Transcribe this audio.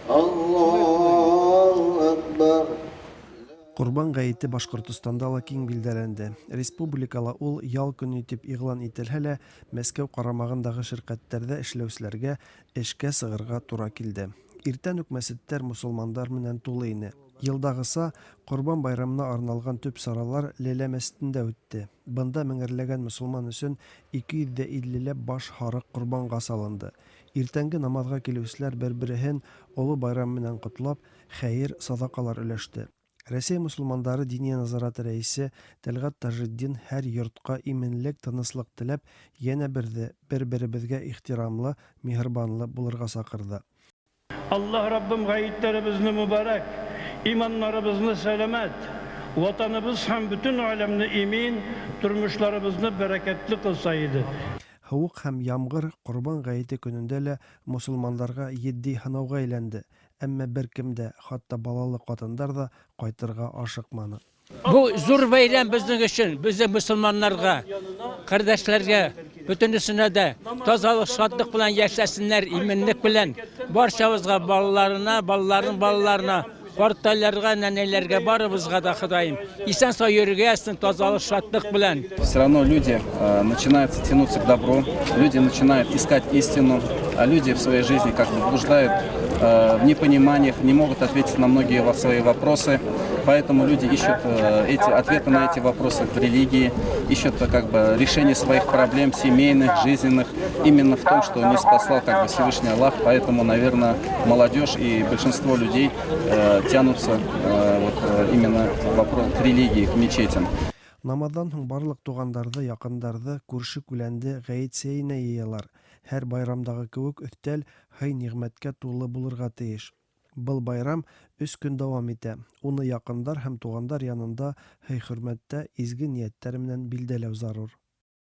Аллаһу әкбәр. Корбан гаете Башкортостанда ла киң билдәләнде. Республикала ул ял көне дип игълан ителһә лә, Мәскәү карамагындагы ширкәтләрдә эшләүчеләргә эшкә сыгырга тура килде. Иртән үк мәсеттәр мосылмандар менән тулы ине. Елдагыса, Корбан байрамына арналган төп саралар Ләлә мәсетендә үтте. Бында меңәрләгән мосылман өчен 250 ләп баш һарык корбанга салынды. Иртәнге намазга килүчеләр бер-береһен олы байрам менән котлап, хәер, садакалар өләште. Рәсәй мосылмандары Диния назараты рәисе Тәлгать Таҗетдин һәр йортка иминлек, тыныслык теләп, янә берде, бер-беребезгә ихтирамлы, миһербанлы булырга сакырды. Аллаһ Раббым гаетләребезне мөбарәк, иманнарыбызны сәламәт, Ватаныбыз һәм бөтен галәмне имин, тормышларыбызны бәрәкәтле кылса иде. Һыуык һәм ямгыр Корбан гаете көнендә лә мосылмандарга етди һынауга әйләнде, әмма беркем дә, хатта балалы катындар да кайтырга ашыкманы. Бу зур бәйрәм безнең өчен, безнең мөселманнарга, кардәшләргә, бөтенесенә дә тазалык, шатлык белән яшәсеннәр, иминлек белән. Барчабызга, балаларына, балаларының балаларына, картайларга, нәнәйләргә, барыбызга да, Ходаем, исән-сау йөрергә язсын, тазалык, шатлык белән. Все равно люди э, начинают тянуться к добру, люди начинают искать истину, а люди в своей жизни как бы блуждают э, в непониманиях, не могут ответить на многие свои вопросы. Поэтому люди ищут э, эти ответы на эти вопросы в религии, ищут э, как бы решение своих проблем семейных, жизненных, именно в том, что не спасал как бы Всевышний Аллах. Поэтому, наверное, молодежь и большинство людей э, тянутся э, вот, э, именно вопрос к религии, к мечетям. Намаздан һуң барлык тугандарҙы, яҡындарҙы, күрше-күләнде ғәйет сәйенә йыялар. Һәр байрамдағы кеүек өҫтәл һый-ниғмәткә тулы булырға тейеш. Был байрам өс көн дауам итә. Уны яҡындар һәм туғандар янында һый-хөрмәттә, изге ниәттәр менән билдәләү зарур.